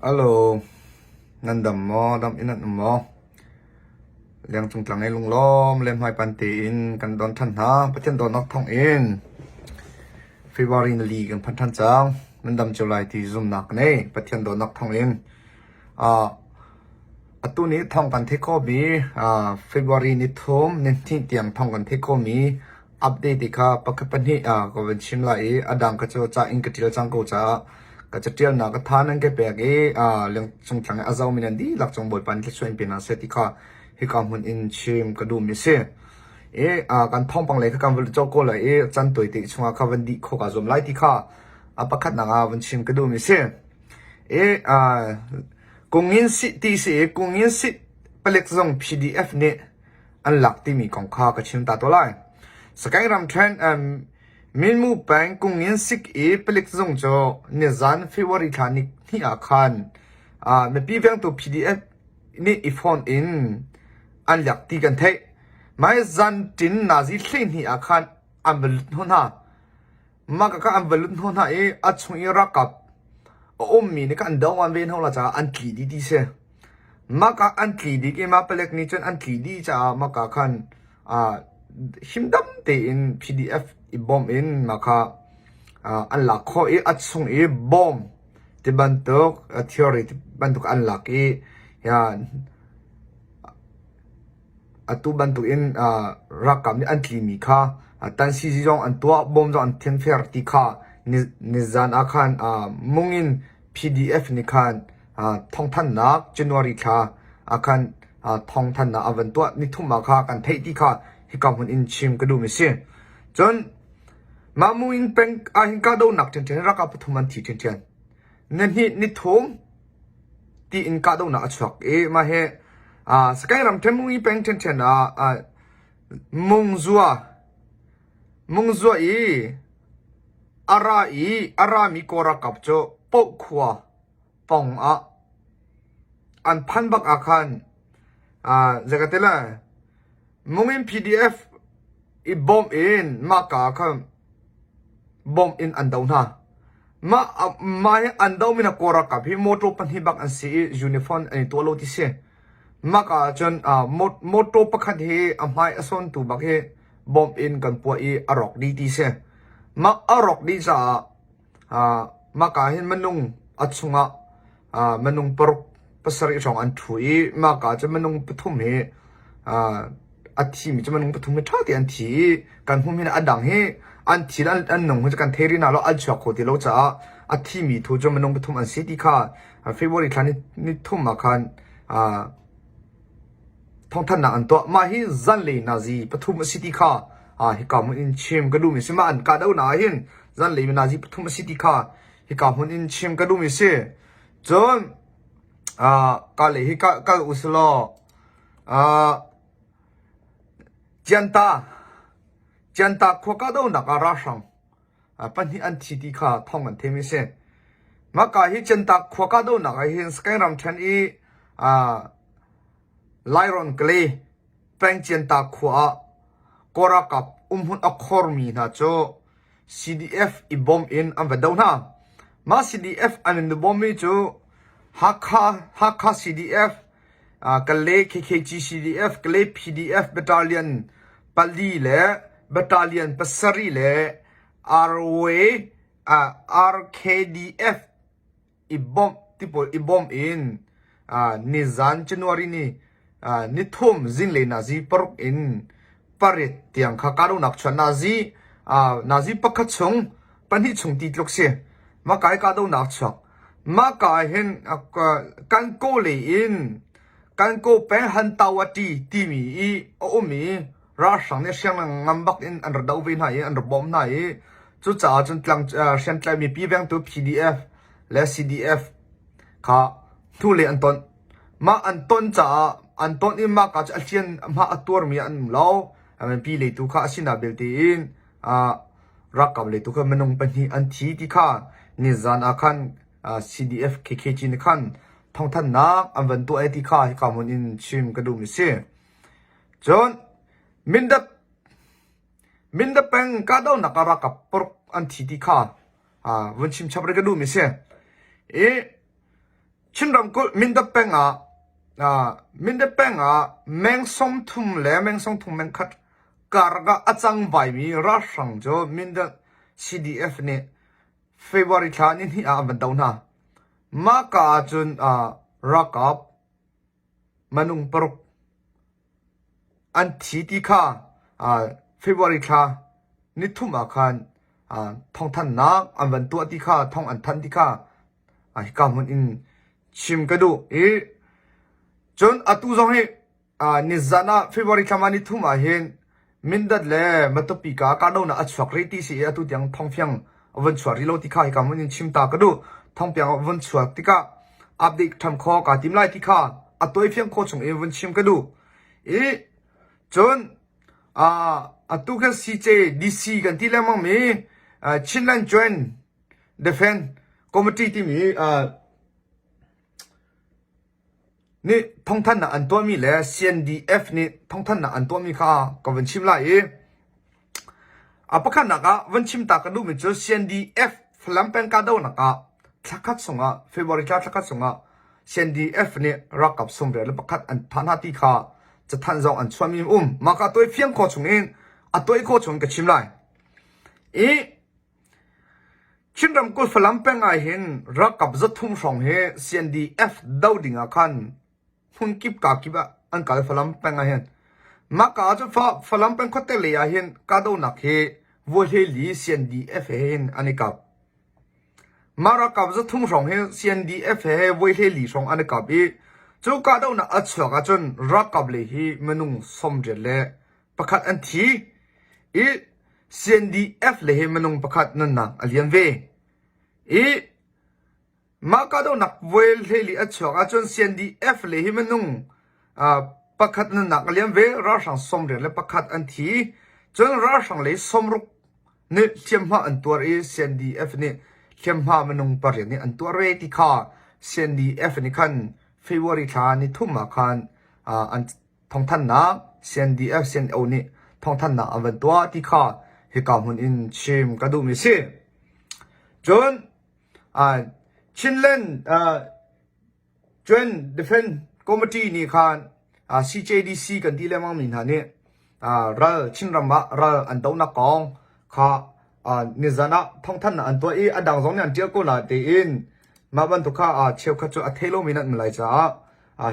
Hello, nan dam maw? Dam in nan um maw? Lengcung tlang i lunglawm le hmaipan tein kan don ṭhan hna. Pathian dawtnak thawng in February nili kan phan ṭhan cang. Nan dam cio lai ti zumhnak ka nei. Pathian dawtnak thawng in. Uh, atu ni thawng kan theih khawhmi uh, February ni thum ni hnih tiang thawng kan theih khawhmi Update ti kha pakhat pahnih ah ka van chim lai i a dang kha cu ca in ka ṭial cang ko caah ka caṭialnak ka tha nan ka pek i lengcung tlang i a zomi nan dihlak cung Bawipa nih thluachuah in pe hna seh ti kha hika hmun in chim ka duhmi a si. I kan thawngpang lei kha kan van cawk ko lai i caan tawite chungah kha van dih khawh kaa zuam lai ti kha a pakhatnak ah van chim ka duhmi a si. I kungin sih ti si i kungin sih palek zong PDF nih an lak timi kong kha ka chim ta to lai. Sagaing ramṭhen um, Minmu peng Kungin sik i palik zung cu nizan February thla ni hnih ah khan uh, mipi vengtu PDF nih i phone in an lak ti kan theih. Mai zan ṭin nazi 12 ah khan an va lut hnu hna. Mah ka an va lut hnu hna i a chung i ralkap a ummi nih an do an ve hnu la caah an tli dih ti si. Mah ka an tli dih i mah palek nih cun an tli dih caah mah ka khan uh, himdam tein PDF i bawm in mah kha uh, an lak khawh i a chung i bawm ti bantuk theory ti bantuk an lak i ya Atu bantukin ralkap nih an tlimi kha tansizi zong an tuah, bom zong an thianfer ti kha nizan ah khan mungin PDF nih khan thawngthanhnak January thla ah khan thawngthanhnak a van tuah. Nithum ah kha kan theih ti kha hika hmun in chim ka duhmi si. Cun mah mungin peng ahhin kahdohnak ṭhiamṭhiam ralkap pathum an thi ṭhiamṭhiam. Nihnih nithum tiin kahdohnak a chuak i mah hi Sagaing ramṭhen Mungi peng ṭhianṭhian ah Mungzua Mungzua i a ra i a rami Kawl ralkap cu Poh khua pawng ah an phan bak ah khan zei ka ti lai Mungin PDF i bawmh in mahka ah khan bawmh in an doh hna. Mah mah hi an dohmi hna Kawl ralkap hi motor pahnih bak an si i uniform an i tuah lo ti si. Mah ka ahcun motor pakhat hi a hmai a sawntu bak hi bomb in kan puah i a rawk dih ti si. Mah a rawk dih caah mah ka hin minung a chungah minung paruk pasarih hrawng an ṭhu i mah ka cu minung pathum hi a thimi cu minung pathum hi ṭha tein an thi i kan hmuhmi a dang hi an thi le an nung hi cu kan thei rih hna lo an chuak kho ti lo caah a thimi thu cu minung pathum an si ti kha February thla ni thum ah khan thawngthanhnak an tuah. Mah hi zanlei nazi pathum a si ti kha hika hmun in chim ka duhmi si. Mah an kahdohnak ah hin zanlei nazi pathum a si ti kha hika hmun in chim ka duhmi si. Cun ka lei hi kal u si law Cianta Cianta khua kahdohnak ah ralhrang pahnih an thi ti kha thawng an theimi a si. Mahka hi Cianta khua kahdohnak ah hin Sagaing ramṭhen i Lairon Kalay peng Cianta khua ah Kawl ralkap umhmun a khormi hna cu CDF i bawm in an va doh hna. Mah CDF an in bawmmi cu Hakha Hakha CDF, Kalay KKG CDF, Kalay PDF Battalion pali le Battalion pasarih le ROA RKDF i bawmh ti pawl i bawmh in nizan January ni nithum zinglei nazi paruk in pariat tiang kha kahdohnak chuan nazi nazi pakhat chung pahnih chung ti tluk si mah ka i kahdohnak chuak mah ka ah hin kan kaw lei in kan kaw peng Hantawati timi i a um i ralhrang nih hriamngan ngam bak in an ra doh ve hna i an ra bawmh hna i cucaah cun tlang hriamtlai mipi vengtu PDF le CDF kha hnulei an ton. Mah an ton caah an ton i mah ka cu a hlian hma a tuarmi an um lo. Mipi lei tu kha a sinak belte in ralkap lei tu kha minung pahnih an thi ti kha nizan ah khan CDF KKG nih khan thawngthanhnak an van tuah ai ti kha hika hmun in chim ka duhmi si. Cun Mindat Mindat peng kahdohnak ah ralkap paruk an thi ti kha vun chim chap rih ka duhmi si. I. Chin ramkulh Mindat peng ah Mindat peng ah meng 30 le meng 30 meng khat karlak ah a cang vaimi ralhrang cu Mindat CDF nih February thla nihnih ah an van doh hna. Mah ka ahcun ralkap minung paruk an thi ti kha February thla nithum ah khan thawngthanhnak an van tuah ti kha thawng an thanh ti kha hika hmun in chim ka duh i cun atu zong hi nizan ah February thla ma nithum ah hin Mindat le Matupi ka kahdohnak a chuak rih ti si i atu tiang thawngfiang a vun chuak rih lo ti kha hika hmun in chim ta ka duh. Thawngpiang a vun chuak tikah update ṭhan kho kaa tim lai ti kha a tawifiang khawh chung in vun chim ka duh. I cun atu khan CJDC kan ti lengmang mi Chinland Joint Defense Committee timi nih thawngthanhnak an tuahmi le CNDF nih thawngthanhnak an tuahmi kha ka vun chim lai i a pakhatnak ah vun chim ta ka duhmi cu CNDF Falam peng kahdohnak ah thlakhat chungah February thla thlakhat chungah CNDF nih ralkap 31 an thah hna ti kha cathanh zong an chuahmi um. Mah ka tuai fiang khawh chungin a tuai khawh chung ka chim lai. I Chin ramkulh Falam peng ahhin ralkap zathum hrawng hi CNDF do ding ah khan hmunkip kakip ah an kal Falam peng ahhin. Mah ka ahcun Falam peng khuate lei ahhin kahdohnak hi Vuahleli CNDF he hin an i kap. Mah ralkap zathum hrawng hi CNDF he Vuahleli hrawng an i kap i cu kahdohnak a chuak ahcun ralkap lei hi minung 91 an thi i CNDF le hi minung pakhat nunnak a liam ve. I mah kahdohnak voi hleili a chuak ahcun CNDF le hi minung pakhat nunnak a liam ve. Ralhrang 81 an thi. Cun ralhrang lei 60 nih hliamhma an tuar i CNDF nih hliamhma minung pariat nih an tuar ve ti kha CNDF nih khan February thla nithum ah khan an thawngthanhnak CNDF CNO nih thawngthanhnak an van tuah ti kha hika hmun in chim ka duhmi si. Cun Chinland Joint Defense Committee nih khan CJDC kan ti lengmang mi hna nih ral Chinram ah ral an dohnak kong kha nizan ah thawngthanhnak an tuah i a dang zong nih an ṭial ko na tiin mah bantuk kha cheukhat cu a thei lomi nan um lai caah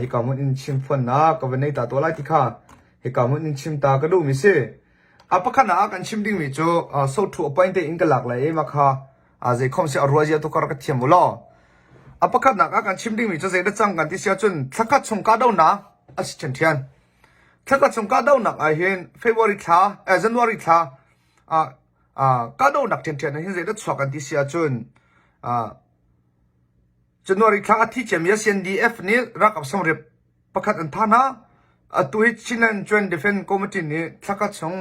hika hmun in chim phuannak ka van nei ta tuah lai ti kha hika hmun in chim ta ka duhmi si. A pakhat ah kan chim dingmi cu sothu appoint te in ka lak lai i mah kha zei khom si a ruah zia tu ka rak ka thiam u law. A pakhatnak ah kan chim dingmi cu zei dah cang kan ti si ahcun thlakhat chung kahdohnak a si ṭhiamṭhiam. Thlakhat chung kahdohnak ah hin February thla, eh, January thla ah kahdohnak ṭhiamṭhiam ah hin zei dah chuak kan ti si ahcun January thla a thi ciami CNDF nih ralkap sawmriat pakhat an thah hna. Atu hi Chinland Joint Defense Committee nih thlakhat chung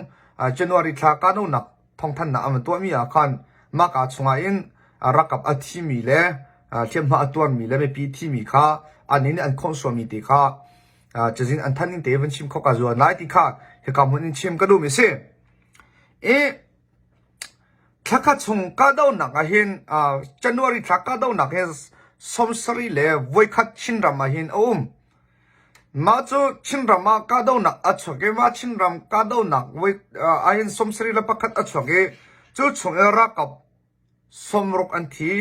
January thla kahdohnak thawngthanhnak an van tuahmi ah khan mah kaa chungah in ralkap a thimi le hliamhma a tuarmi le mipi thimi kha an nih an khawmhsualmi te kha cazin an thanh ning te van chim kho ka zuan lai ti kha hika hmun in chim ka duhmi si. I Thlakhat chung kahdohnak ahhin January thla kahdohnak hi 70 le voikhat Chinram ahhin a um. Mah cu Chinram ah kahdohnak a chuak i mah Chinram kahdohnak ahhin 71 a chuak i cu chung i ralkap 60 an thi.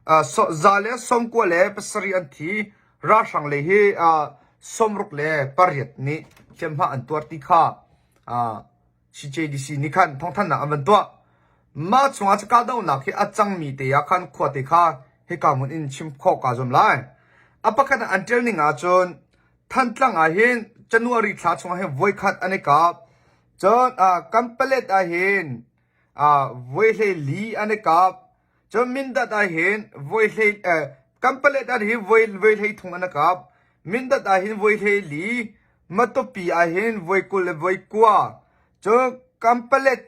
197 an thi. Ralhrang lei hi 68 nih hliamhma an tuar ti kha CJDC nih khan thawngthanhnak an van tuah. Mah chungah cu kahdohnak hi a cangmi te ah khan khuate kha hika hmun in chim khawh kaa zuam lai. A pakhat ah an ṭial ning ahcun Thantlang ah hin January thla chungah hin voikhat an i kap. Cun uh, Kanpalet ah hin uh, voi hleili an i kap. Cun Mindat ah hin voi hlei eh, Kanpalet ah hin voi voi hlei thung an i kap. Mindat ah hin voi hleili Matupi ah hin voi 20 le voi 9 cun Kanpalet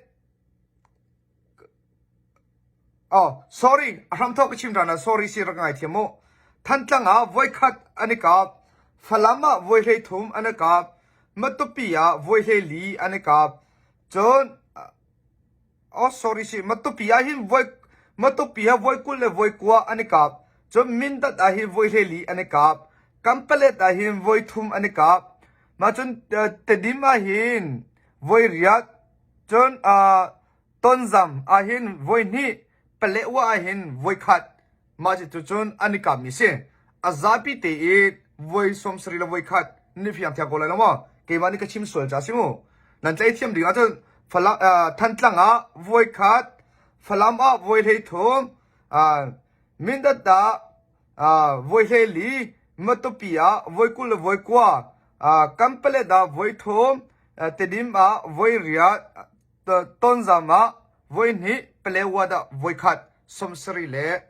oh sorry a hramthawk ka chim ṭhan ah sorry si rak ngaithiam mu Thantlang ah voikhat an i kap Falam ah voi 33 an i kap Matupi ah voi 24 an i kap cun Oh sorry si Matupi ah hin voi Matupi ah voi 20 le voi 9 an i kap. Cun Mindat ah hin voi 14 an i kap. Kanpalet ah hin voi thum an i kap. Mah cun Tedim ah hin voi riat. Cun Tonzam ah hin voi hnih. Paletwa ah hin voi khat. Mah cu cun an i kapmi si. A zapi te i voi 70 le voi khat ni fiang thiam ko lai lo maw? Keimah nih ka chim sual ca si mu. Nan tlai thiam ding ahcun Thantlang ah voi khat, Falam ah voi 13, Mindat ah voi 14, Matupi ah voi 20 le voi kua, Kanpalet ah voi thum, Tedim ah voi riat, Tonzam ah voi hnih, Palewat ah voi khat, 70 le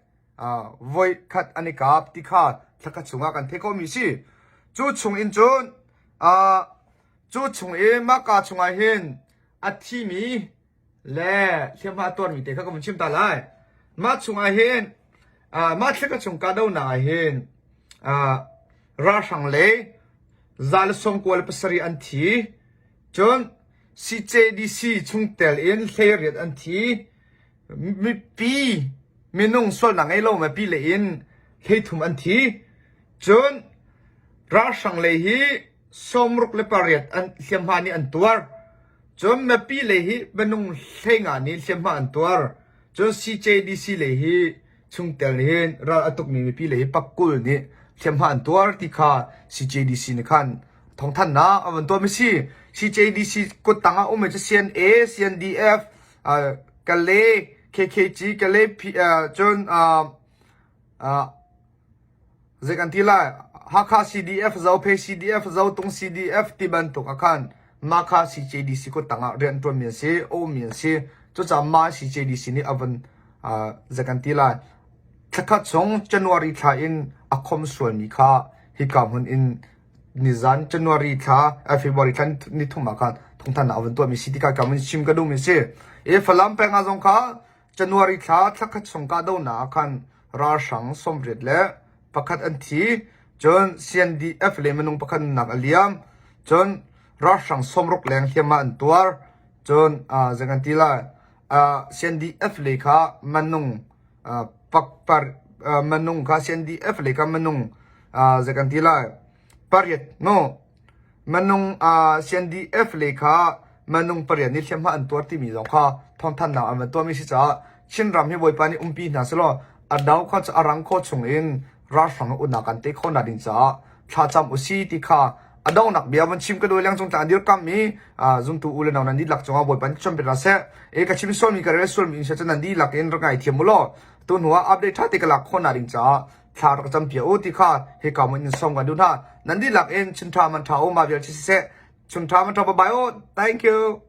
voi khat an i kap ti kha thlakhat chungah kan theih khawhmi si. Cu chung in cun cu chung i mahka chungah hin a thimi le hliamhma a tuarmi te kha ka vun chim ta lai. Mah chungah hin mah thlakhat chung kahdohnak ah hin ralhrang lei 197 an thi. Cun CJDC chungtel in 18 an thi. Mipi minung sualnak ngei lo mipi lei in 33 an thi. Cun ralhrang lei hi 68 an hliamhma nih an tuar. Cun mipi lei hi minung 15 nih hliamhma an tuar. Cun CJDC lei hi chungtel hin ral a tukmi mipi lei hi pakul nih hliamhma an tuar ti kha CJDC nih khan thawngthanhnak an van tuahmi si. CJDC kuttang ah ummi cu CNA, CNDF, Kale, KKG, Kale, cun Zei kan ti lai? Hakha CDF, Zophei CDF, Zotung CDF ti bantuk ah khan mah kha CJDC kuttang ah rian ṭuanmi an si, a ummi an si. Cucaah mah CJDC nih a vun zei kan ti lai? Thlakhat chung January thla in a khom sualmi kha hika hmun in nizan January thla, February thla ni thum ah khan thawngthanhnak a vun tuahmi si ti kha ka vun chim ka duhmi a si. I Falam peng ah zong kha January thla thlakhat chung kahdohnak ah khan ralhrang 81 an thi. Cun CNDF le minung pakhat nunnak a liam. Cun ralhrang 60 leng hliamhma an tuar. Cun zei kan ti lai? CNDF le kha minung pakpar minung kha CNDF le kha minung zei kan ti lai? Pariat no Minung CNDF lei kha minung pariat nih hliamhma an tuar timi zong kha thawngthanhnak an van tuahmi si caah Chinram hi Bawipa nih umpi hna sehlaw a do kha cu a rang khawh chung in ralhrang uknak kan tei khawh nak ding caah thlacam usi ti kha a donghnak bia van chim ka duh leng cung tlang an dirkamh i zumtu u le nau nan dihlak cungah Bawipa nih chuanpi hna seh. E ka chim sualmi ka rel sualmi in seh cu nan dihlak in rak ngaithiam u law tu hnu ah update ṭha te ka lak khawh nak ding caah thla rak campiak u ti kha hika mun in sawm kan duh hna. Nan dihlak in chun ṭha man ṭha u ma vial siseh chun ṭha man ṭha bye bye u. Thank you.